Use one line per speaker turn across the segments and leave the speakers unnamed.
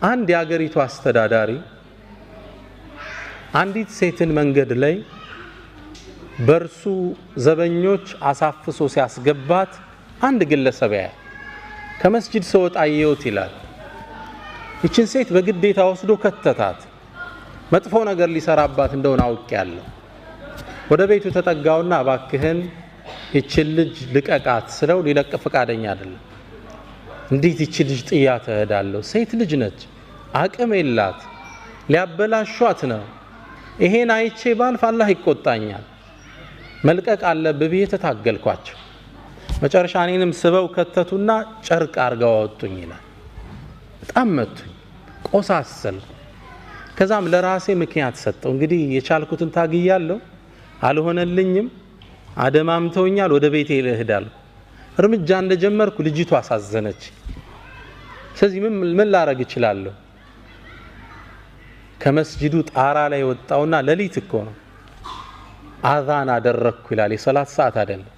አንድ የአገሪቱ አስተዳዳሪ አንዲት ሴትን መንገድ ላይ በእርሱ ዘበኞች አሳፍሶ ሲያስገባት አንድ ግለሰብ ያያል። ከመስጂድ ስወጣ አየሁት ይላል። ይችን ሴት በግዴታ ወስዶ ከተታት። መጥፎ ነገር ሊሰራባት እንደሆነ አውቄያለሁ። ወደ ቤቱ ተጠጋውና እባክህን ይችን ልጅ ልቀቃት ስለው ሊለቅ ፈቃደኛ አይደለም። እንዴት ይቺ ልጅ ጥያት እሄዳለሁ? ሴት ልጅ ነች፣ አቅም የላት፣ ሊያበላሿት ነው። ይሄን አይቼ ባልፍ አላህ ይቆጣኛል። መልቀቅ አለብህ ብዬ ተታገልኳቸው። መጨረሻ እኔንም ስበው ከተቱና ጨርቅ አርገው አወጡኝ ይላል። በጣም መቱኝ፣ ቆሳሰልኩ። ከዛም ለራሴ ምክንያት ሰጠው። እንግዲህ የቻልኩትን ታግያለሁ፣ አልሆነልኝም፣ አደማምተውኛል፣ ወደ ቤቴ ልሄድ አልኩ። እርምጃ እንደጀመርኩ ልጅቱ አሳዘነች። ስለዚህ ምን ላረግ እችላለሁ? ከመስጂዱ ጣራ ላይ ወጣውና ሌሊት እኮ ነው አዛን አደረግኩ ይላል። የሰላት ሰዓት አይደለም።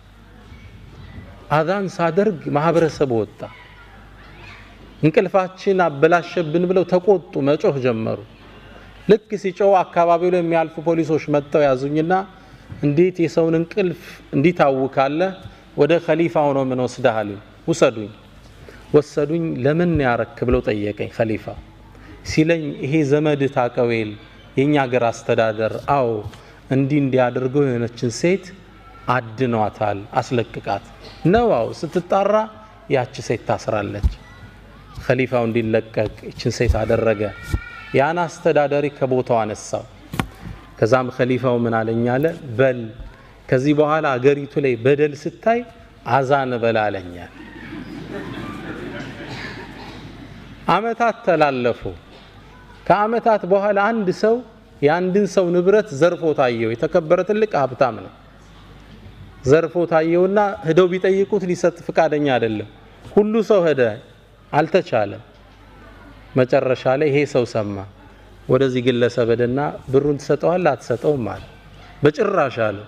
አዛን ሳደርግ ማህበረሰቡ ወጣ። እንቅልፋችን አበላሸብን ብለው ተቆጡ፣ መጮህ ጀመሩ። ልክ ሲጮህ አካባቢው ላይ የሚያልፉ ፖሊሶች መጥተው ያዙኝና እንዴት የሰውን እንቅልፍ እንዲህ ታውካለህ? ወደ ኸሊፋው ነው ምን ወስደሃል? ውሰዱኝ። ወሰዱኝ። ለምን ያረክ ብለው ጠየቀኝ ኸሊፋ ሲለኝ ይሄ ዘመድ ታቀዌል የኛ ሀገር አስተዳደር አዎ እንዲህ እንዲያደርገው የሆነችን ሴት አድኗታል፣ አስለቅቃት ነው። አዎ ስትጣራ ያቺ ሴት ታስራለች። ኸሊፋው እንዲለቀቅ ይችን ሴት አደረገ። ያን አስተዳዳሪ ከቦታው አነሳው። ከዛም ኸሊፋው ምን አለኝ አለ፣ በል ከዚህ በኋላ አገሪቱ ላይ በደል ስታይ አዛን በላለኛል። አመታት ተላለፉ። ከአመታት በኋላ አንድ ሰው የአንድን ሰው ንብረት ዘርፎ ታየው። የተከበረ ትልቅ ሀብታም ነው። ዘርፎ ታየውና ሄደው ቢጠይቁት ሊሰጥ ፍቃደኛ አይደለም። ሁሉ ሰው ሄደ፣ አልተቻለም። መጨረሻ ላይ ይሄ ሰው ሰማ። ወደዚህ ግለሰብ ሄደና ብሩን ትሰጠዋለህ አትሰጠውም አለ። በጭራሽ አለ።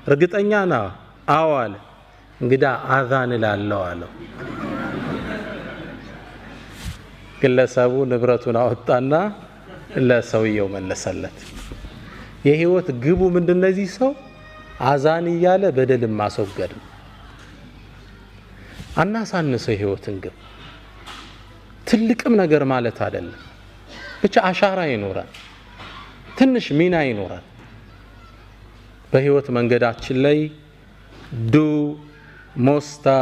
እርግጠኛ ነህ? አዎ አለ። እንግዳ አዛን እላለሁ አለው። ግለሰቡ ንብረቱን አወጣና ለሰውየው መለሰለት። የህይወት ግቡ ምንድነው? እዚህ ሰው አዛን እያለ በደልን ማስወገድ ነው። አናሳንሰው የህይወትን ግብ። ትልቅም ነገር ማለት አይደለም። ብቻ አሻራ ይኖራል፣ ትንሽ ሚና ይኖራል። በህይወት መንገዳችን ላይ du måste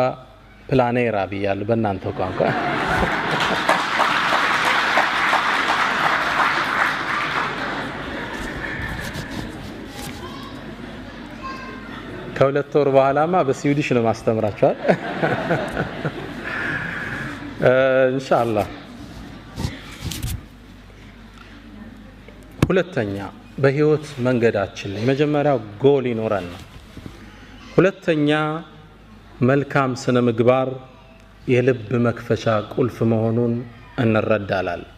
planera ብያለሁ በእናንተ ቋንቋ። ከሁለት ወር በኋላማ በ Swedish ነው ማስተምራችኋል ኢንሻአላህ። ሁለተኛ በህይወት መንገዳችን ላይ መጀመሪያው ጎል ይኖረን ነው። ሁለተኛ መልካም ስነ ምግባር የልብ መክፈቻ ቁልፍ መሆኑን እንረዳላለን።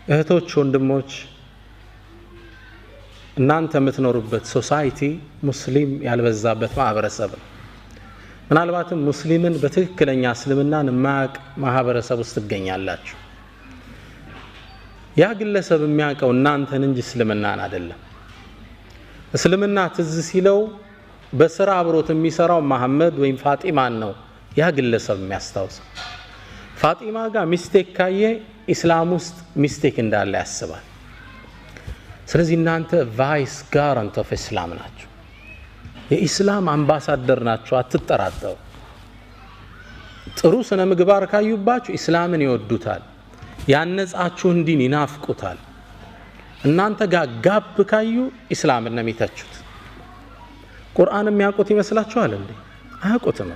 እህቶች፣ ወንድሞች፣ እናንተ የምትኖሩበት society ሙስሊም ያልበዛበት ማህበረሰብ ነው። ምናልባትም ሙስሊምን በትክክለኛ እስልምናን የማያውቅ ማህበረሰብ ውስጥ ትገኛላችሁ። ያ ግለሰብ የሚያውቀው እናንተን እንጂ እስልምናን አይደለም። እስልምና ትዝ ሲለው በስራ አብሮት የሚሰራው መሐመድ ወይም ፋጢማን ነው ያ ግለሰብ የሚያስታውሰው። ፋጢማ ጋር mistake ካየ ኢስላም ውስጥ mistake እንዳለ ያስባል። ስለዚህ እናንተ vice garant of Islam ናችሁ። የኢስላም አምባሳደር ናችሁ፣ አትጠራጠሩ። ጥሩ ስነ ምግባር ካዩባችሁ ኢስላምን ይወዱታል። ያነጻችሁን ዲን ይናፍቁታል። እናንተ ጋር gap ካዩ ኢስላምን ነው የሚተቹት። ቁርአን የሚያውቁት ይመስላችኋል እንዴ? አያውቁትም።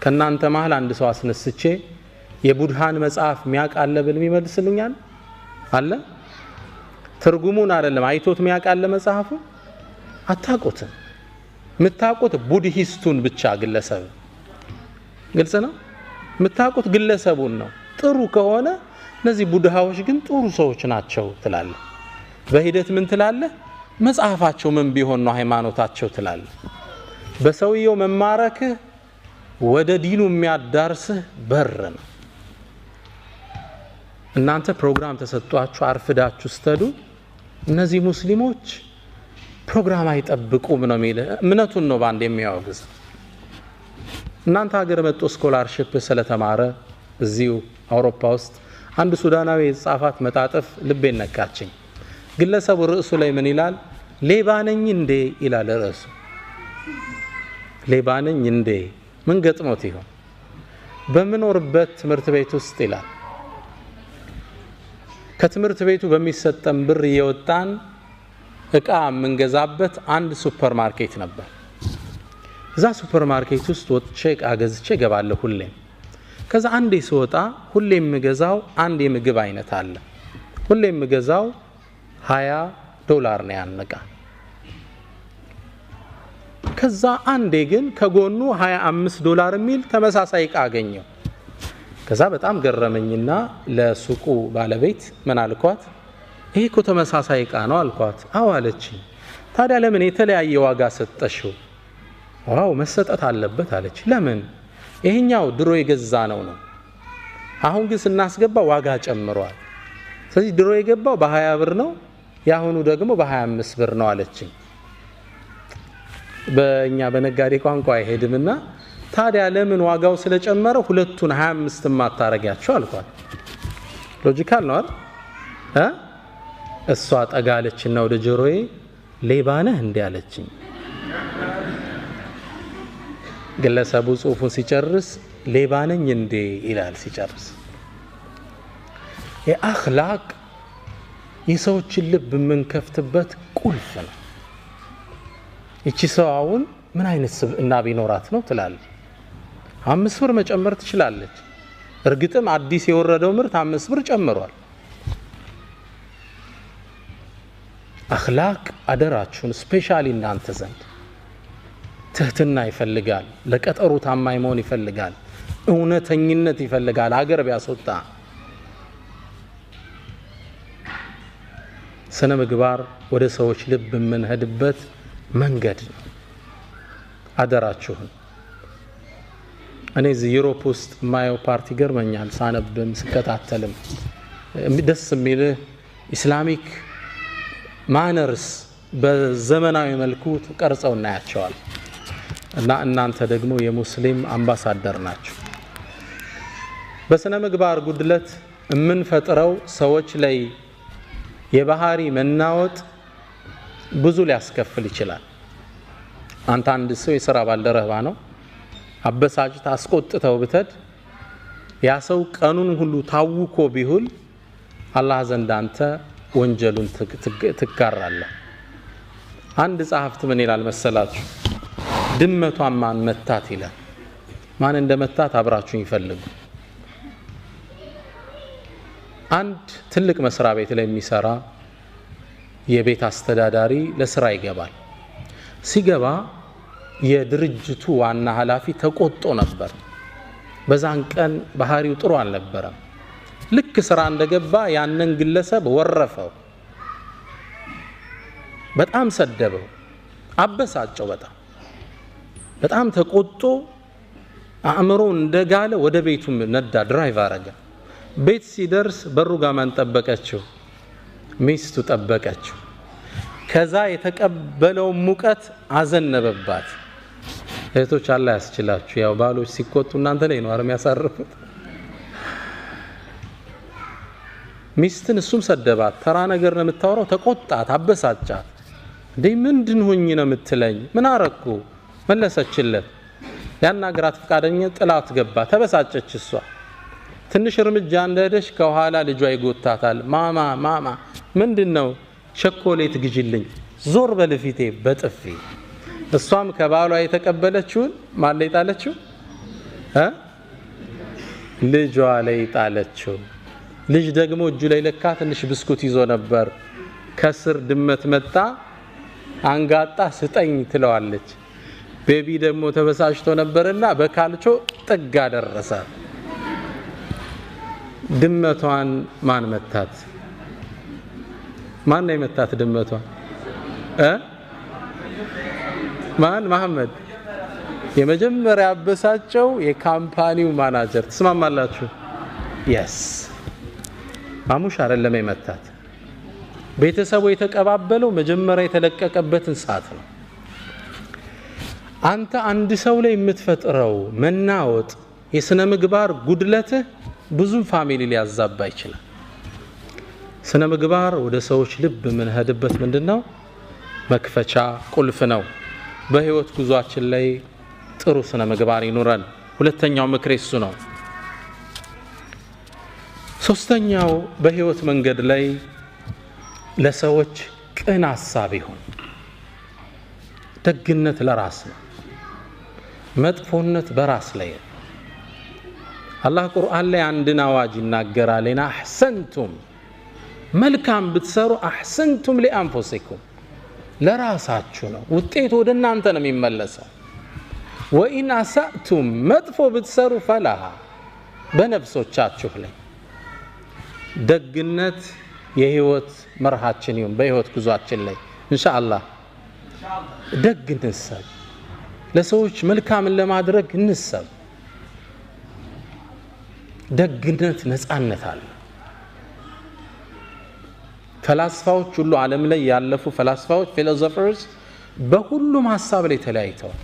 ከእናንተ መሀል አንድ ሰው አስነስቼ የቡድሃን መጽሐፍ የሚያውቅ አለ ብል የሚመልስልኛል አለ? ትርጉሙን አይደለም አይቶት የሚያውቅ አለ መጽሐፉ? አታውቁትም። የምታውቁት ቡድሂስቱን ብቻ ግለሰብ። ግልጽ ነው። የምታውቁት ግለሰቡን ነው። ጥሩ ከሆነ እነዚህ ቡድሃዎች ግን ጥሩ ሰዎች ናቸው ትላለህ። በሂደት ምን ትላለህ? መጽሐፋቸው ምን ቢሆን ነው ሃይማኖታቸው ትላለህ። በሰውየው መማረክህ ወደ ዲኑ የሚያዳርስህ በር ነው። እናንተ ፕሮግራም ተሰጥቷችሁ አርፍዳችሁ ስትሄዱ እነዚህ ሙስሊሞች ፕሮግራም አይጠብቁም ነው የሚል እምነቱን ነው ባንድ የሚያወግዝ። እናንተ ሀገር መጥቶ scholarship ስለተማረ እዚሁ አውሮፓ ውስጥ አንድ ሱዳናዊ የጻፋት መጣጥፍ ልቤን ነካችኝ። ግለሰቡ ርዕሱ ላይ ምን ይላል? ሌባ ነኝ እንዴ ይላል ርዕሱ። ሌባ ነኝ እንዴ? ምን ገጥሞት ይሆን? በምኖርበት ትምህርት ቤት ውስጥ ይላል ከትምህርት ቤቱ በሚሰጠን ብር እየወጣን እቃ የምንገዛበት አንድ ሱፐር ማርኬት ነበር። እዛ ሱፐር ማርኬት ውስጥ ወጥቼ እቃ ገዝቼ እገባለሁ ሁሌም። ከዛ አንዴ ስወጣ ሁሌም የምገዛው አንድ የምግብ አይነት አለ። ሁሌም የምገዛው $20 ነው ያን እቃ። ከዛ አንዴ ግን ከጎኑ $25 የሚል ተመሳሳይ እቃ አገኘው። ከዛ በጣም ገረመኝና ለሱቁ ባለቤት ምን አልኳት? ይሄ እኮ ተመሳሳይ እቃ ነው አልኳት። አዎ አለችኝ። ታዲያ ለምን የተለያየ ዋጋ ሰጠሽው? wow መሰጠት አለበት አለች። ለምን? ይሄኛው ድሮ የገዛ ነው አሁን ግን ስናስገባ ዋጋ ጨምሯል። ስለዚህ ድሮ የገባው በ20 ብር ነው፣ ያሁኑ ደግሞ በ25 ብር ነው አለችኝ። በእኛ በነጋዴ ቋንቋ አይሄድምና ታዲያ ለምን ዋጋው ስለጨመረ ሁለቱን 25 ማታረጊያቸው አልኳት። logical ነው አይደል? እሷ ጠጋለችና ወደ ጆሮዬ ሌባ ነህ እንዴ አለችኝ። ግለሰቡ ጽሁፉን ሲጨርስ ሌባ ነኝ እንዴ ይላል ሲጨርስ። የአኽላቅ የሰዎችን ልብ የምንከፍትበት ቁልፍ ነው። እቺ ሰው አሁን ምን አይነት ስብዕና ቢኖራት ነው ትላለች። 5 ብር መጨመር ትችላለች። እርግጥም አዲስ የወረደው ምርት 5 ብር ጨምሯል። አኽላቅ አደራችሁን specially እናንተ ዘንድ ትህትና ይፈልጋል። ለቀጠሩ ታማኝ መሆን ይፈልጋል። እውነተኝነት ይፈልጋል። ሀገር ቢያስወጣ ስነ ምግባር ወደ ሰዎች ልብ የምንሄድበት መንገድ ነው። አደራችሁን። እኔ እዚህ Europe ውስጥ የማየው ፓርቲ ገርመኛል። ሳነብም ስከታተልም ደስ የሚልህ Islamic manners በዘመናዊ መልኩ ተቀርጸው እናያቸዋል። እና እናንተ ደግሞ የሙስሊም አምባሳደር ናችሁ። በስነ ምግባር ጉድለት የምንፈጥረው ሰዎች ላይ የባህሪ መናወጥ ብዙ ሊያስከፍል ይችላል። አንተ አንድ ሰው የሥራ ባልደረባ ነው፣ አበሳጭተህ አስቆጥተው ብትሄድ ያ ሰው ቀኑን ሁሉ ታውኮ ቢውል አላህ ዘንድ አንተ ወንጀሉን ትጋራለህ። አንድ ጸሐፍት ምን ይላል መሰላችሁ? ድመቷን ማን መታት ይላል። ማን እንደመታት አብራችሁ ይፈልጉ። አንድ ትልቅ መስሪያ ቤት ላይ የሚሰራ የቤት አስተዳዳሪ ለስራ ይገባል። ሲገባ የድርጅቱ ዋና ኃላፊ ተቆጥቶ ነበር። በዛን ቀን ባህሪው ጥሩ አልነበረም። ልክ ስራ እንደገባ ያንን ግለሰብ ወረፈው፣ በጣም ሰደበው፣ አበሳጨው። በጣም ተቆጥቶ አእምሮ እንደጋለ ወደ ቤቱ ነዳ፣ drive አረገ። ቤት ሲደርስ በሩ ጋር ማን ጠበቀችው? ሚስቱ ጠበቀችው። ከዛ የተቀበለው ሙቀት አዘነበባት። እህቶች አላህ ያስችላችሁ። ያው ባሎች ሲቆጡ እናንተ ላይ ነው አይደል የሚያሳርፉት? ሚስትን እሱም ሰደባት። ተራ ነገር ነው የምታወራው። ተቆጣት፣ አበሳጫት። እንዴ ምንድን ሆኝ ነው የምትለኝ? ምን አረኩ? መለሰችለት። ያናግራት ፍቃደኛ ጥላት ገባ። ተበሳጨች እሷ። ትንሽ እርምጃ እንደሄደች ከኋላ ልጇ ይጎታታል። ማማ ማማ ምንድነው? ቸኮሌት ግዢልኝ። ዞር በልፊቴ በጥፊ። እሷም ከባሏ የተቀበለችውን ማን ላይ ጣለችው? ልጇ ላይ ጣለችው። ልጅ ደግሞ እጁ ላይ ለካ ትንሽ ብስኩት ይዞ ነበር። ከስር ድመት መጣ፣ አንጋጣ ስጠኝ ትለዋለች። baby ደግሞ ተበሳጭቶ ነበርና በካልቾ ጥግ አደረሳት። ድመቷን ማን መታት? ማን ነው የመታት ድመቷን? ማን? መሐመድ። የመጀመሪያ አበሳጨው የ company ው manager። ትስማማላችሁ? yes ማሙሽ አይደለም የመታት። ቤተሰቡ የተቀባበለው መጀመሪያ የተለቀቀበትን ሰዓት ነው። አንተ አንድ ሰው ላይ የምትፈጥረው መናወጥ፣ የስነ ምግባር ጉድለትህ ብዙም family ሊያዛባ ይችላል። ስነ ምግባር ወደ ሰዎች ልብ የምንሄድበት ምንድነው? መክፈቻ ቁልፍ ነው። በህይወት ጉዟችን ላይ ጥሩ ስነ ምግባር ይኖራል። ሁለተኛው ምክሬ እሱ ነው። ሶስተኛው በህይወት መንገድ ላይ ለሰዎች ቅን ሐሳብ ይሁን። ደግነት ለራስ ነው፣ መጥፎነት በራስ ላይ ነው። አላህ ቁርአን ላይ አንድን አዋጅ ይናገራል። إن أحسنتم መልካም ብትሰሩ أحسنتم لأنفسكم ለራሳችሁ ነው፣ ውጤቱ ወደ እናንተ ነው የሚመለሰው። وإن أسأتم መጥፎ ብትሰሩ فلها በነፍሶቻችሁ ላይ። ደግነት የህይወት መርሃችን ይሁን። በህይወት ጉዟችን ላይ ኢንሻአላህ ደግ እንሰብ፣ ለሰዎች መልካምን ለማድረግ እንሰብ። ደግነት ነፃነት አለ። ፈላስፋዎች ሁሉ ዓለም ላይ ያለፉ ፈላስፋዎች philosophers በሁሉም ሐሳብ ላይ ተለያይተዋል።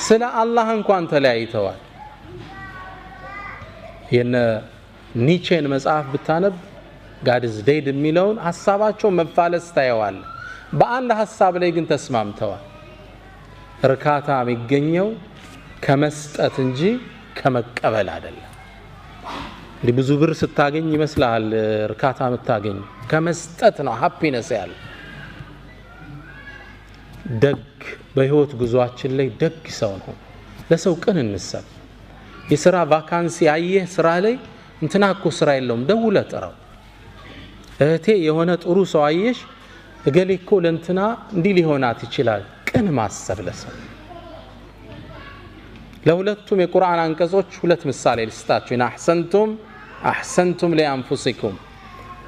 ስለ አላህ እንኳን ተለያይተዋል። የነ ኒቼን መጽሐፍ ብታነብ God is dead የሚለውን ሐሳባቸው መፋለስ ታየዋል። በአንድ ሐሳብ ላይ ግን ተስማምተዋል። እርካታ የሚገኘው ከመስጠት እንጂ ከመቀበል አይደለም። እንዲህ ብዙ ብር ስታገኝ ይመስልሃል እርካታ የምታገኝ፣ ከመስጠት ነው happiness ያለ። ደግ በህይወት ጉዟችን ላይ ደግ ሰው ነው። ለሰው ቅን እንሰብ። የስራ vacancy ያየህ ስራ ላይ እንትና እኮ ስራ የለውም ደውለህ ጥራው። እህቴ የሆነ ጥሩ ሰው አየሽ፣ እገሌ እኮ ለእንትና እንዲህ ሊሆናት ይችላል። ቅን ማሰብ ለሰው። ለሁለቱም የቁርአን አንቀጾች ሁለት ምሳሌ ልስጣችሁ። إن أحسنتم أحسنتم لأنفسكم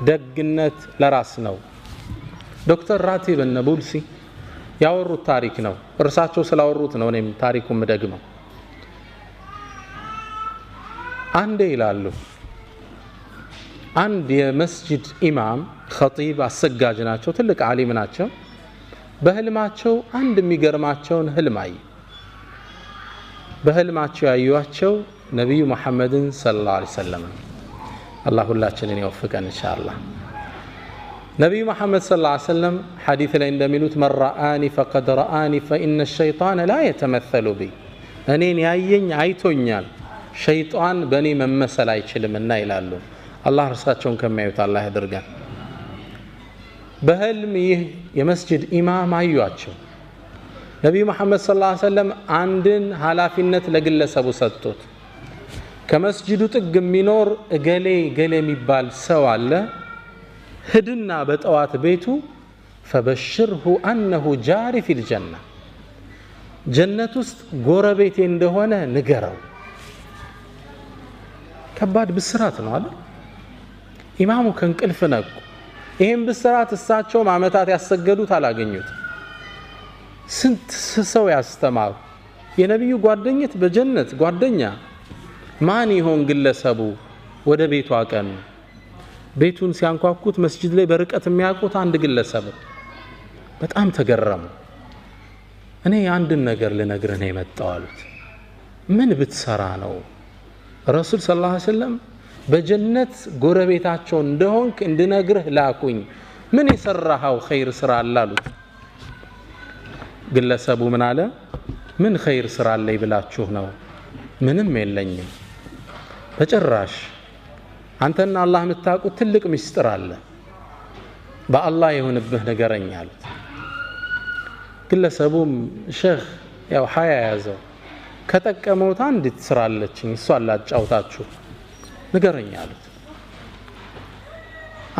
ደግነት ለራስ ነው። ዶክተር ራቲብ ነቡልሲ ያወሩት ታሪክ ነው። እርሳቸው ስላወሩት ነው እኔም ታሪኩን ምደግመው። አንዴ ይላሉ አንድ የመስጂድ ኢማም ኸጢብ አሰጋጅ ናቸው፣ ትልቅ ዓሊም ናቸው። በህልማቸው አንድ የሚገርማቸውን ህልም አዩ። በህልማቸው ያዩዋቸው ነቢዩ መሐመድን ሰለላሁ ዐለይሂ ወሰለም። አላህ ሁላችንን ይወፍቀን ኢንሻአላህ። ነቢዩ መሐመድ ሰለላሁ ዐለይሂ ወሰለም ሐዲስ ላይ እንደሚሉት من رآني فقد رآني فإن الشيطان لا يتمثل بي፣ እኔን ያየኝ አይቶኛል፣ ሸይጣን በእኔ መመሰል አይችልምና ይላሉ። አላህ እርሳቸውን ከሚያዩት አላህ ያድርገን። በህልም ይህ የመስጂድ ኢማም አዩአቸው። ነቢዩ መሐመድ ሰለላሁ ዐለይሂ ወሰለም አንድን ኃላፊነት ለግለሰቡ ሰጡት። ከመስጂዱ ጥግ የሚኖር እገሌ እገሌ የሚባል ሰው አለ፣ ሂድና በጠዋት ቤቱ فبشره أنه جاري في الجنة ጀነት ውስጥ ጎረቤቴ እንደሆነ ንገረው። ከባድ ብስራት ነው አይደል? ኢማሙ ከእንቅልፍ ነቁ። ይህም ብስራት እሳቸውም ዓመታት ያሰገዱት አላገኙት። ስንት ሰው ያስተማሩ የነቢዩ ጓደኝት በጀነት ጓደኛ ማን ይሆን ግለሰቡ? ወደ ቤቱ አቀኑ። ቤቱን ሲያንኳኩት መስጂድ ላይ በርቀት የሚያውቁት አንድ ግለሰብ። በጣም ተገረሙ። እኔ አንድን ነገር ልነግርህ ነው የመጣው አሉት። ምን ብትሰራ ነው ረሱል ሰለላሁ ዐለይሂ ወሰለም በጀነት ጎረቤታቸው እንደሆንክ እንድነግርህ ላኩኝ። ምን የሰራኸው ኸይር ስራ አለ አሉት። ግለሰቡ ምን አለ? ምን ኸይር ስራ አለኝ ብላችሁ ነው? ምንም የለኝም በጭራሽ። አንተና አላህ የምታውቁት ትልቅ ምስጢር አለ፣ በአላህ የሆንብህ ንገረኝ አሉት። ግለሰቡም ሼህ ያው ሀያ ያዘው፣ ከጠቀመውት አንዲት ስራ አለችኝ እሷን ላጫውታችሁ ንገረኝ አሉት።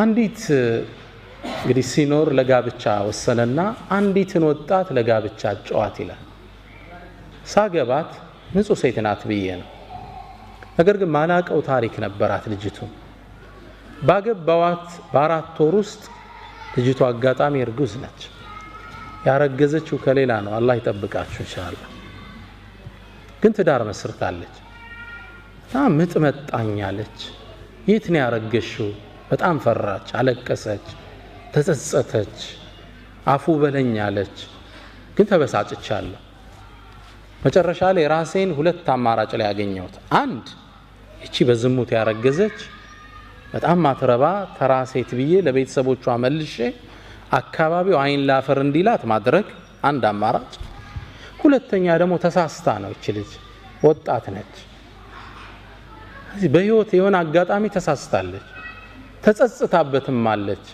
አንዲት እንግዲህ ሲኖር ለጋብቻ ወሰነና አንዲትን ወጣት ለጋብቻ አጫዋት ይላል። ሳገባት ንጹህ ሴት ናት ብዬ ነው። ነገር ግን ማላቀው ታሪክ ነበራት ልጅቱ። ባገባዋት በ4 ወር ውስጥ ልጅቱ አጋጣሚ እርጉዝ ነች። ያረገዘችው ከሌላ ነው። አላህ ይጠብቃችሁ ኢንሻአላህ። ግን ትዳር መስርታለች። በጣም ምጥ መጣኛለች። የት ነው ያረገሽው? በጣም ፈራች፣ አለቀሰች፣ ተጸጸተች፣ አፉ በለኝ አለች። ግን ተበሳጭቻለሁ። መጨረሻ ላይ ራሴን ሁለት አማራጭ ላይ ያገኘሁት፣ አንድ እቺ በዝሙት ያረገዘች በጣም ማትረባ ተራ ሴት ብዬ ለቤተሰቦቿ መልሼ አካባቢው አይን ላፈር እንዲላት ማድረግ አንድ አማራጭ። ሁለተኛ ደግሞ ተሳስታ ነው፣ እቺ ልጅ ወጣት ነች፣ እዚህ በህይወት የሆነ አጋጣሚ ተሳስታለች፣ ተጸጽታበትም አለች፣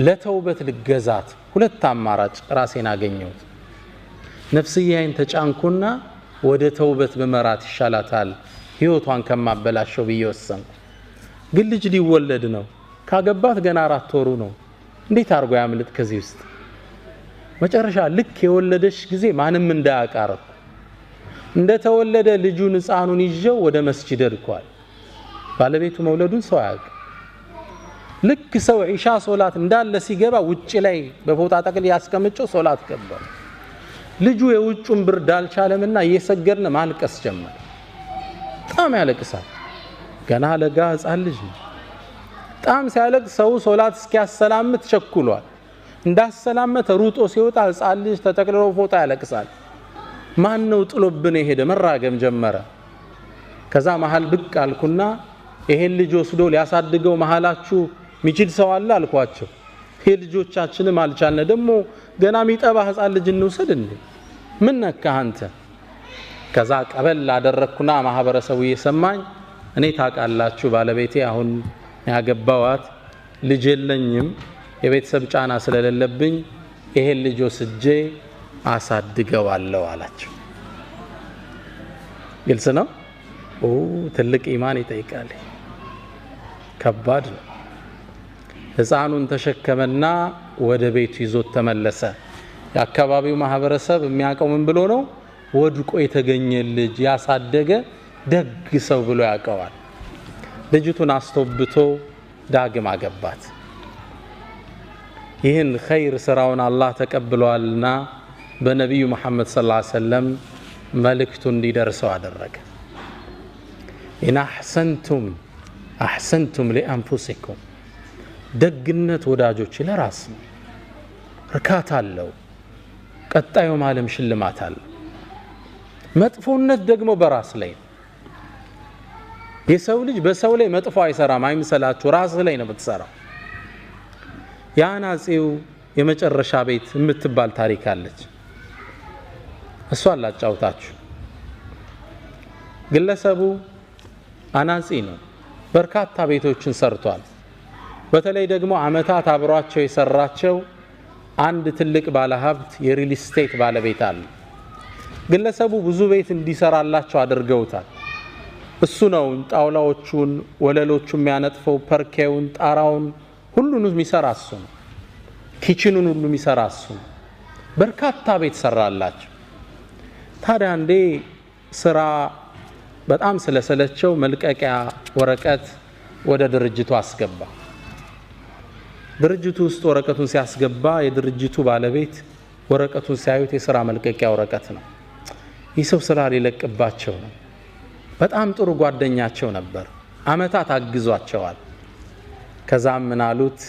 ለተውበት ልገዛት። ሁለት አማራጭ ራሴን አገኘሁት። ነፍስያዬን ተጫንኩና ወደ ተውበት በመራት ይሻላታል ህይወቷን ከማበላሸው ብዬ ወሰንኩ። ግን ልጅ ሊወለድ ነው፣ ካገባት ገና 4 ወሩ ነው። እንዴት አድርጎ ያምልጥ ከዚህ ውስጥ? መጨረሻ ልክ የወለደች ጊዜ ማንም እንዳያቃረኩ እንደተወለደ ልጁን ህፃኑን ይዤው ወደ መስጂድ ሄድኳል። ባለቤቱ መውለዱን ሰው አያውቅም። ልክ ሰው ኢሻ ሶላት እንዳለ ሲገባ ውጪ ላይ በፎጣ ጠቅልዬ ያስቀምጨው ሶላት ገባ። ልጁ የውጩን ብርድ አልቻለምና እየሰገድን ማልቀስ ጀመረ። በጣም ያለቅሳል። ገና ለጋ ህፃን ልጅ ነው። በጣም ሲያለቅስ ሰው ሶላት እስኪያሰላምት ቸኩሏል። እንዳሰላመተ ሩጦ ሲወጣ ህፃን ልጅ ተጠቅልሎ ፎጣ ያለቅሳል። ማን ነው ጥሎብን የሄደ? መራገም ጀመረ። ከዛ መሃል ብቅ አልኩና ይሄን ልጅ ወስዶ ሊያሳድገው መሃላችሁ ሚችል ሰው አለ አልኳቸው። ይሄ ልጆቻችንም አልቻልነ፣ ደግሞ ገና ሚጠባ ህፃን ልጅ እንውሰድ እንዴ? ምን ነካህ አንተ? ከዛ ቀበል አደረኩና ማህበረሰቡ እየሰማኝ እኔ ታውቃላችሁ ባለቤቴ አሁን ያገባዋት ልጅ የለኝም፣ የቤተሰብ ጫና ስለሌለብኝ ይሄን ልጅ ወስጄ አሳድገዋለሁ አላቸው። ግልጽ ነው። ትልቅ ኢማን ይጠይቃል። ከባድ ነው። ህፃኑን ተሸከመና ወደ ቤቱ ይዞት ተመለሰ። የአካባቢው ማህበረሰብ የሚያውቀው ምን ብሎ ነው? ወድቆ የተገኘ ልጅ ያሳደገ ደግ ሰው ብሎ ያውቀዋል። ልጅቱን አስተውብቶ ዳግም አገባት። ይህን ኸይር ስራውን አላህ ተቀብሏልና በነቢዩ መሐመድ ሰለላሁ ዐለይሂ ወሰለም መልእክቱ እንዲደርሰው አደረገ። ኢን አሕሰንቱም አሕሰንቱም ሊአንፉሲኩም። ደግነት ወዳጆች ለራስ ነው፣ እርካታ አለው፣ ቀጣዩ ዓለም ሽልማት አለው። መጥፎነት ደግሞ በራስ ላይ ነው። የሰው ልጅ በሰው ላይ መጥፎ አይሰራም፣ አይምሰላችሁ፣ ራስ ላይ ነው የምትሰራው። የአናጺው የመጨረሻ ቤት የምትባል ታሪክ አለች። እሷን ላጫውታችሁ። ግለሰቡ አናጺ ነው። በርካታ ቤቶችን ሰርቷል። በተለይ ደግሞ አመታት አብሯቸው የሰራቸው አንድ ትልቅ ባለሀብት የሪል ስቴት ባለቤት አለ። ግለሰቡ ብዙ ቤት እንዲሰራላቸው አድርገውታል። እሱ ነው ጣውላዎቹን፣ ወለሎቹን የሚያነጥፈው፣ ፐርኬውን፣ ጣራውን ሁሉንም የሚሰራ እሱ ነው። kitchen ኑን ሁሉ የሚሰራ እሱ ነው። በርካታ ቤት ሰራላቸው። ታዲያ አንዴ ስራ በጣም ስለሰለቸው መልቀቂያ ወረቀት ወደ ድርጅቱ አስገባ። ድርጅቱ ውስጥ ወረቀቱን ሲያስገባ የድርጅቱ ባለቤት ወረቀቱን ሲያዩት የስራ መልቀቂያ ወረቀት ነው። ይህ ሰው ስራ ሊለቅባቸው ነው። በጣም ጥሩ ጓደኛቸው ነበር። አመታት አግዟቸዋል። ከዛም ምን አሉት?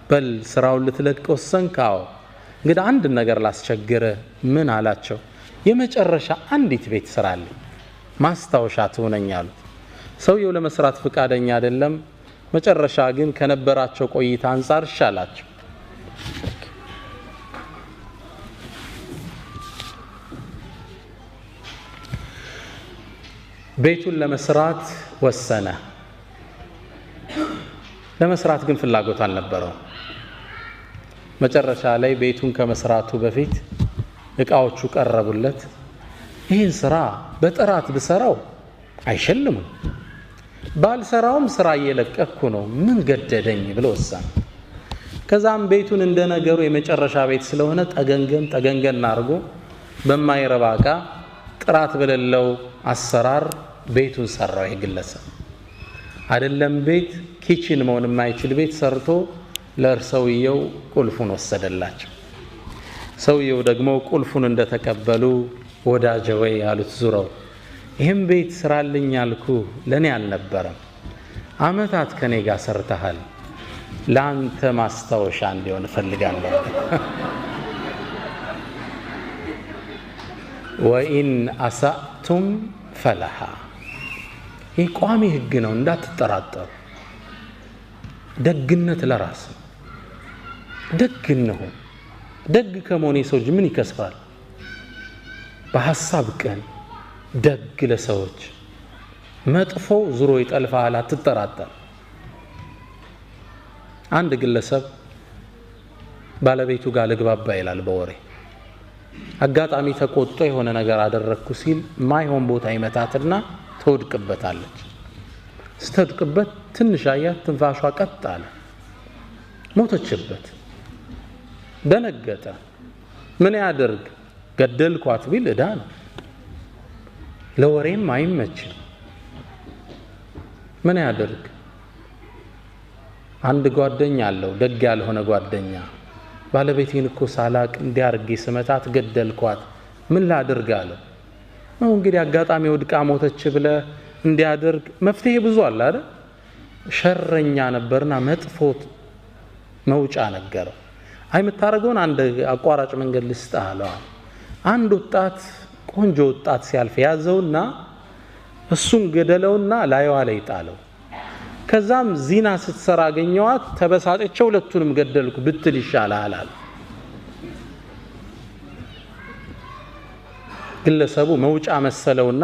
በል ስራውን ልትለቅ ወሰንክ? አዎ። እንግዲህ አንድ ነገር ላስቸግርህ። ምን አላቸው? የመጨረሻ አንዲት ቤት ስራልኝ፣ ማስታወሻ ትሆነኝ አሉት። ሰውየው ለመስራት ፍቃደኛ አይደለም። መጨረሻ ግን ከነበራቸው ቆይታ አንፃር እሺ አላቸው። ቤቱን ለመስራት ወሰነ። ለመስራት ግን ፍላጎት አልነበረውም። መጨረሻ ላይ ቤቱን ከመስራቱ በፊት እቃዎቹ ቀረቡለት። ይህን ስራ በጥራት ብሰራው አይሸልሙም፣ ባልሰራውም ስራ እየለቀኩ ነው፣ ምን ገደደኝ ብሎ ወሰነ። ከዛም ቤቱን እንደነገሩ የመጨረሻ ቤት ስለሆነ ጠገንገን ጠገንገን አድርጎ በማይረባ እቃ ጥራት በሌለው አሰራር ቤቱን ሰራው። ይሄ ግለሰብ አይደለም ቤት kitchen መሆን የማይችል ቤት ሰርቶ ለሰውየው ቁልፉን ወሰደላቸው። ሰውየው ደግሞ ቁልፉን እንደተቀበሉ ወዳጄ ወይ አሉት ዙረው፣ ይህም ቤት ስራልኝ አልኩ ለኔ አልነበረም፣ አመታት ከኔ ጋር ሰርተሃል፣ ላንተ ማስታወሻ እንዲሆን እፈልጋለሁ። ወኢን አሳእቱም ፈለሃ። ይህ ቋሚ ህግ ነው፣ እንዳትጠራጠሩ። ደግነት ለራስ ነው። ደግ እንሁን። ደግ ከመሆን የሰው ልጅ ምን ይከስራል? በሐሳብ ቅን፣ ደግ ለሰዎች፣ መጥፎ ዙሮ ይጠልፋል፣ አትጠራጠር። አንድ ግለሰብ ባለቤቱ ጋር ልግባባ ይላል በወሬ። አጋጣሚ ተቆጥቶ የሆነ ነገር አደረግኩ ሲል ማይሆን ቦታ ይመታትና ትወድቅበታለች። ስትወድቅበት ትንሽ አያት፣ ትንፋሿ ቀጥ አለ፣ ሞተችበት። ደነገጠ። ምን ያደርግ? ገደልኳት ቢል ዕዳ ነው፣ ለወሬም አይመችም። ምን ያደርግ? አንድ ጓደኛ አለው፣ ደግ ያልሆነ ጓደኛ። ባለቤቴን እኮ ሳላቅ እንዲያርጌ ስመታት ገደልኳት፣ ምን ላድርግ አለው። ነው እንግዲህ አጋጣሚ ወድቃ ሞተች ብለህ እንዲያደርግ መፍትሄ ብዙ አለ አይደል? ሸረኛ ነበርና መጥፎ መውጫ ነገረው። አይ የምታደርገውን አንድ አቋራጭ መንገድ ልስጥህ አለው። አንድ ወጣት፣ ቆንጆ ወጣት ሲያልፍ ያዘውና እሱን ገደለውና ላይዋ ላይ ጣለው። ከዛም ዚና ስትሰራ አገኘዋት፣ ተበሳጨቼ ሁለቱንም ገደልኩ ብትል ይሻላል አለ። ግለሰቡ መውጫ መሰለውና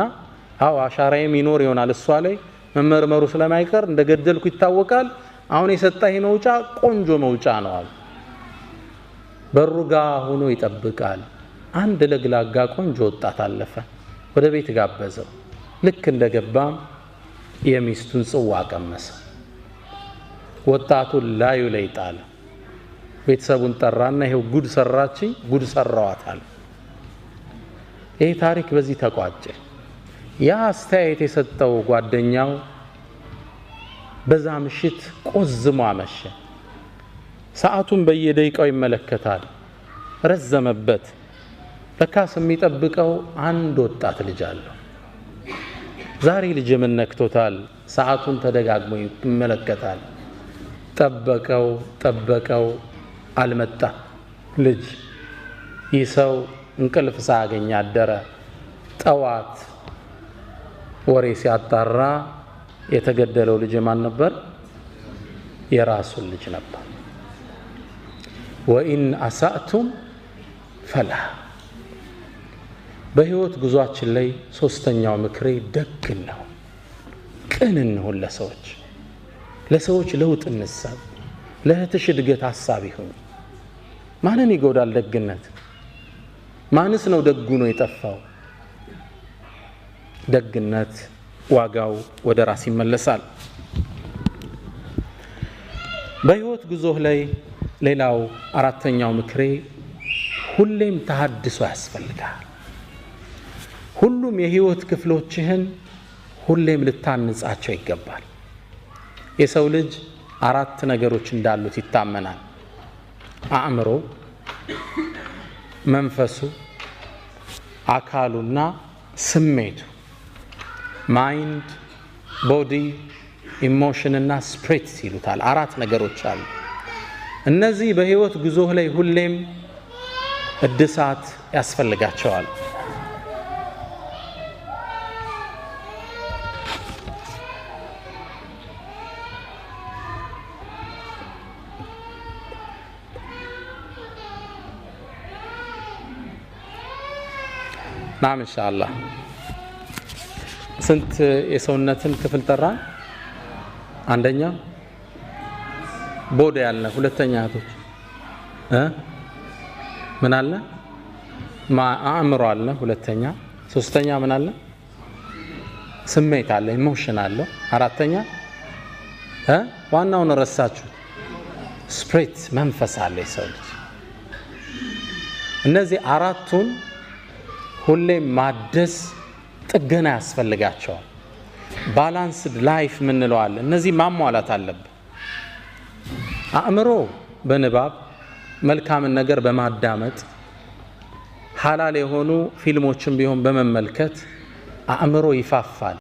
አዎ አሻራዬም ይኖር ይሆናል እሷ ላይ መመርመሩ ስለማይቀር እንደገደልኩ ይታወቃል። አሁን የሰጠህ መውጫ ቆንጆ መውጫ ነው አለ። በሩ ጋ ሆኖ ይጠብቃል። አንድ ለግላጋ ቆንጆ ወጣት አለፈ። ወደ ቤት ጋበዘው። ልክ እንደገባም የሚስቱን ጽዋ ቀመሰ። ወጣቱን ላዩ ላይ ጣለ። ቤተሰቡን ጠራና ይሄው ጉድ ሰራችኝ፣ ጉድ ሰራዋታል። ይሄ ታሪክ በዚህ ተቋጨ። ያ አስተያየት የሰጠው ጓደኛው በዛ ምሽት ቆዝሞ አመሸ። ሰዓቱን በየደቂቃው ይመለከታል። ረዘመበት። ለካስ የሚጠብቀው አንድ ወጣት ልጅ አለው። ዛሬ ልጅ ምን ነክቶታል? ሰዓቱን ተደጋግሞ ይመለከታል። ጠበቀው ጠበቀው፣ አልመጣ ልጅ። ይህ ሰው እንቅልፍ ሳያገኝ አደረ። ጠዋት ወሬ ሲያጣራ የተገደለው ልጅ ማን ነበር? የራሱን ልጅ ነበር። ወኢን አሳእቱም ፈላህ። በህይወት ጉዟችን ላይ ሶስተኛው ምክሬ ደግ እንሁን፣ ቅን እንሁን። ለሰዎች ለውጥ እንሳብ። ለእህትሽ እድገት ሀሳብ ይሁን። ማንን ይጎዳል ደግነት? ማንስ ነው ደጉ ነው የጠፋው? ደግነት ዋጋው ወደ ራስ ይመለሳል። በህይወት ጉዞህ ላይ ሌላው አራተኛው ምክሬ ሁሌም ተሐድሶ ያስፈልጋል። ሁሉም የህይወት ክፍሎችህን ሁሌም ልታንጻቸው ይገባል። የሰው ልጅ አራት ነገሮች እንዳሉት ይታመናል። አእምሮ፣ መንፈሱ፣ አካሉና ስሜቱ። Mind፣ body፣ emotion እና spirit ይሉታል። አራት ነገሮች አሉ። እነዚህ በህይወት ጉዞህ ላይ ሁሌም እድሳት ያስፈልጋቸዋል። ናም ኢንሻአላህ። ስንት የሰውነትን ክፍል ጠራ? አንደኛ body ያልነ፣ ሁለተኛ እህቶች ምን አለ? አእምሮ አለ ሁለተኛ፣ ሶስተኛ ምን አለ? ስሜት አለ፣ emotion አለ። አራተኛ ዋናውን ረሳችሁት፣ spirit መንፈስ አለ የሰው ልጅ። እነዚህ አራቱን ሁሌም ማደስ ጥገና ያስፈልጋቸዋል። Balanced life ምንለው አለ። እነዚህ ማሟላት አለብን። አእምሮ በንባብ መልካምን ነገር በማዳመጥ ሐላል የሆኑ ፊልሞችን ቢሆን በመመልከት አእምሮ ይፋፋል።